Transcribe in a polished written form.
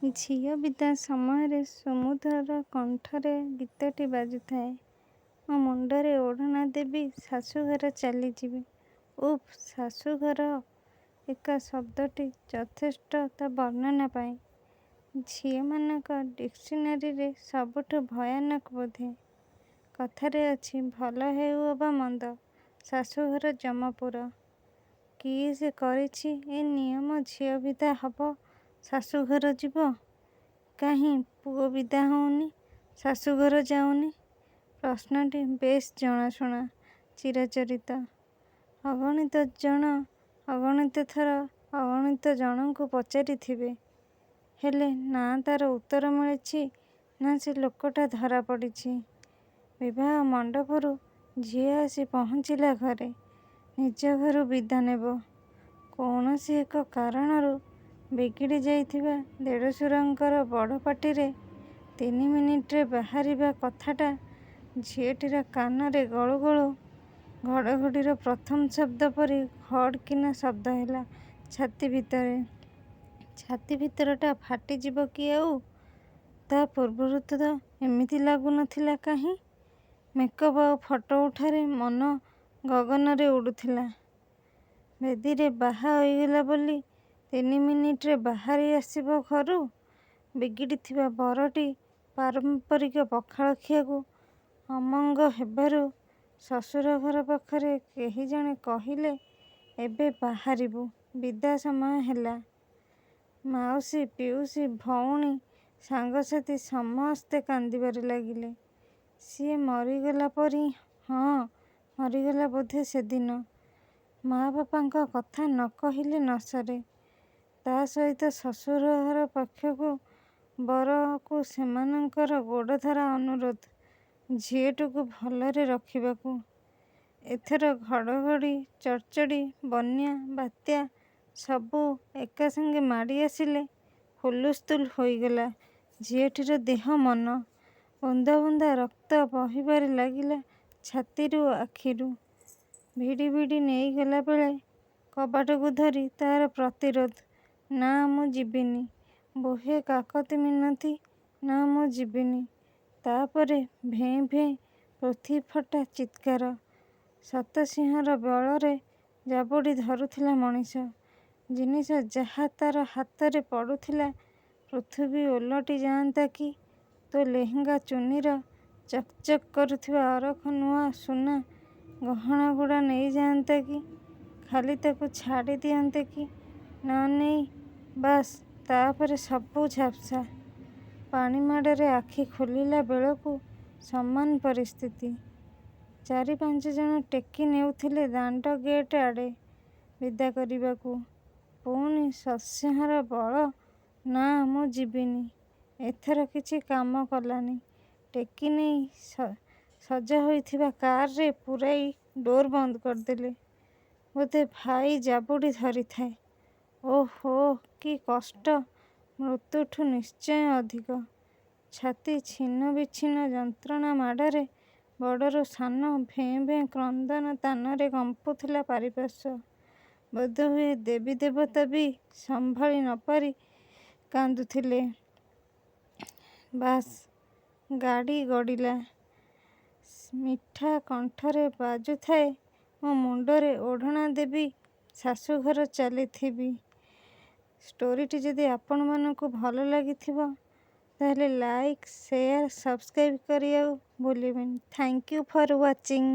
ଝିଅ ବିଦା ସମୟରେ ସୁମଧୁର କଣ୍ଠରେ ଗୀତଟି ବାଜୁଥାଏ, ମୋ ମୁଣ୍ଡରେ ଓଢ଼ଣା ଦେବି ଶାଶୂଘର ଚାଲିଯିବି। ଉଫ୍, ଶାଶୂଘର ଏକା ଶବ୍ଦଟି ଯଥେଷ୍ଟ ତା ବର୍ଣ୍ଣନା ପାଇଁ। ଝିଅମାନଙ୍କ ଡିକ୍ସନାରୀରେ ସବୁଠୁ ଭୟାନକ ବୋଧେ। କଥାରେ ଅଛି, ଭଲ ହେଉ ଅବା ମନ୍ଦ ଶାଶୂଘର ଯମପୁର। କିଏ ସେ କରିଛି ଏ ନିୟମ ଝିଅ ବିଦା ହବ ଶାଶୂଘର ଯିବ, କାହିଁ ପୁଅ ବିଦା ହଉନି ଶାଶୂଘର ଯାଉନି? ପ୍ରଶ୍ନଟି ବେଶ୍ ଜଣାଶୁଣା, ଚିରାଚରିତ। ଅଗଣିତ ଜଣ ଅଗଣିତ ଥର ଅଗଣିତ ଜଣଙ୍କୁ ପଚାରିଥିବେ, ହେଲେ ନା ତାର ଉତ୍ତର ମିଳିଛି ନା ସେ ଲୋକଟା ଧରାପଡ଼ିଛି। ବିବାହ ମଣ୍ଡପରୁ ଝିଅ ଆସି ପହଞ୍ଚିଲା ଘରେ, ନିଜ ଘରୁ ବିଦା ନେବ। କୌଣସି ଏକ କାରଣରୁ ବିଗିଡ଼ି ଯାଇଥିବା ଦେଢ଼ଶୁରଙ୍କର ବଡ଼ ପାଟିରେ 3 ମିନିଟରେ ବାହାରିବା କଥାଟା ଝିଅଟିର କାନରେ ଗଳୁ ଗଳୁ ଘଡ଼ଘଡ଼ିର ପ୍ରଥମ ଶବ୍ଦ ପରି ଘଡ୍ କିନା ଶବ୍ଦ ହେଲା ଛାତି ଭିତରେ। ଛାତି ଭିତରଟା ଫାଟିଯିବ କି ଆଉ! ତା ପୂର୍ବରୁ ତ ଏମିତି ଲାଗୁ ନଥିଲା କାହିଁ? ମେକଅପ୍ ଆଉ ଫଟୋ ଉଠାରେ ମନ ଗଗନରେ ଉଡ଼ୁଥିଲା। ବେଦୀରେ ବାହା ହୋଇଗଲା ବୋଲି 3 ମିନିଟରେ ବାହାରି ଆସିବ ଘରୁ? ବିଗିଡ଼ିଥିବା ବରଟି ପାରମ୍ପରିକ ପଖାଳ ଖିଆକୁ ଅମଙ୍ଗ ହେବାରୁ ଶ୍ୱଶୁର ଘର ପାଖରେ କେହି ଜଣେ କହିଲେ, ଏବେ ବାହାରିବୁ, ବିଦା ସମୟ ହେଲା। ମାଉସୀ, ପିଉସୀ, ଭଉଣୀ, ସାଙ୍ଗସାଥୀ ସମସ୍ତେ କାନ୍ଦିବାରେ ଲାଗିଲେ। ସିଏ ମରିଗଲା ପରି, ହଁ, ମରିଗଲା ବୋଧେ ସେଦିନ। ମାଆ ବାପାଙ୍କ କଥା ନ କହିଲେ ନ ସରେ। ତା ସହିତ ଶ୍ୱଶୁରଘର ପକ୍ଷରୁ ବରକୁ ସେମାନଙ୍କର ଗୋଡ଼ଧରା ଅନୁରୋଧ, ଝିଅଟିକୁ ଭଲରେ ରଖିବାକୁ। ଏଥର ଘଡ଼ଘଡ଼ି, ଚଡ଼ଚଡ଼ି, ବନ୍ୟା, ବାତ୍ୟା ସବୁ ଏକାସଙ୍ଗେ ମାଡ଼ି ଆସିଲେ ହୁଲସ୍ତୁଲ ହୋଇଗଲା ଝିଅଟିର ଦେହ ମନ। ବୁନ୍ଦା ବୁନ୍ଦା ରକ୍ତ ବହିବାରେ ଲାଗିଲା ଛାତିରୁ, ଆଖିରୁ। ଭିଡ଼ି ଭିଡ଼ି ନେଇଗଲା ବେଳେ କବାଟକୁ ଧରି ତାର ପ୍ରତିରୋଧ, ନା, ମୁଁ ଯିବିନି। ବୋହେ କାକୁତି ମିନତି, ନା, ମୁଁ ଯିବିନି। ତା ପରେ ଭେଁ ଭେଁ ପୃଥିବୀଫଟା ଚିତ୍କାର। ଶତ ସିଂହର ବଳରେ ଜାବୁଡ଼ି ଧରୁଥିଲା ମଣିଷ, ଜିନିଷ ଯାହା ତାର ହାତରେ ପଡ଼ୁଥିଲା ପୃଥିବୀ ଓଲଟି ଯାଆନ୍ତା କି ତୋ ଲେହେଙ୍ଗା ଚୁନିର ଚକ୍ ଚକ୍ କରୁଥିବା ଅରଖ ନୂଆ ସୁନା ଗହଣାଗୁଡ଼ା ନେଇଯାଆନ୍ତା କି, ଖାଲି ତାକୁ ଛାଡ଼ି ଦିଅନ୍ତେ କି ନ ନେଇ, ବାସ୍, ତାପରେ ସବୁ ଝାପ୍ସା। ପାଣିମାଡ଼ରେ ଆଖି ଖୋଲିଲା ବେଳକୁ ସମାନ ପରିସ୍ଥିତି। ଚାରି ପାଞ୍ଚଜଣ ଟେକି ନେଉଥିଲେ ଦାଣ୍ଡ ଗେଟ୍ ଆଡ଼େ ବିଦା କରିବାକୁ। ପୁଣି ଶତସିଂହର ବଳ, ନା, ମୁଁ ଯିବିନି। ଏଥର କିଛି କାମ କଲାନି। ଟେକି ନେଇ ସଜା ହୋଇଥିବା କାରରେ ପୂରାଇ ଡୋର୍ ବନ୍ଦ କରିଦେଲେ। ବୋଧେ ଭାଇ ଜାବୁଡ଼ି ଧରିଥାଏ। ଓଃ, ଓଃ, କି କଷ୍ଟ, ମୃତ୍ୟୁଠୁ ନିଶ୍ଚୟ ଅଧିକ। ଛାତି ଛିନ୍ନବିଚ୍ଛିନ୍ନ ଯନ୍ତ୍ରଣା ମାଡ଼ରେ ବଡ଼ରୁ ସାନ ଭେଁ ଭେଁ କ୍ରନ୍ଦନ ତାନରେ କମ୍ପୁଥିଲା ପାରିପାର୍ଶ୍ୱ। ବୋଧହୁଏ ଦେବୀ ଦେବତା ବି ସମ୍ଭାଳି ନ ପାରି କାନ୍ଦୁଥିଲେ। ବାସ୍, ଗାଡ଼ି ଗଡ଼ିଲା। ମିଠା କଣ୍ଠରେ ବାଜୁଥାଏ, ମୋ ମୁଣ୍ଡରେ ଓଢ଼ଣା ଦେବି ଶାଶୂଘର ଚାଲିଥିବି। ଷ୍ଟୋରିଟି ଯଦି ଆପଣମାନଙ୍କୁ ଭଲ ଲାଗିଥିବ, ତାହେଲେ ଲାଇକ୍, ସେୟାର, ସବସ୍କ୍ରାଇବ୍ କରିବାକୁ ଭୁଲିବେନି। Thank you for watching.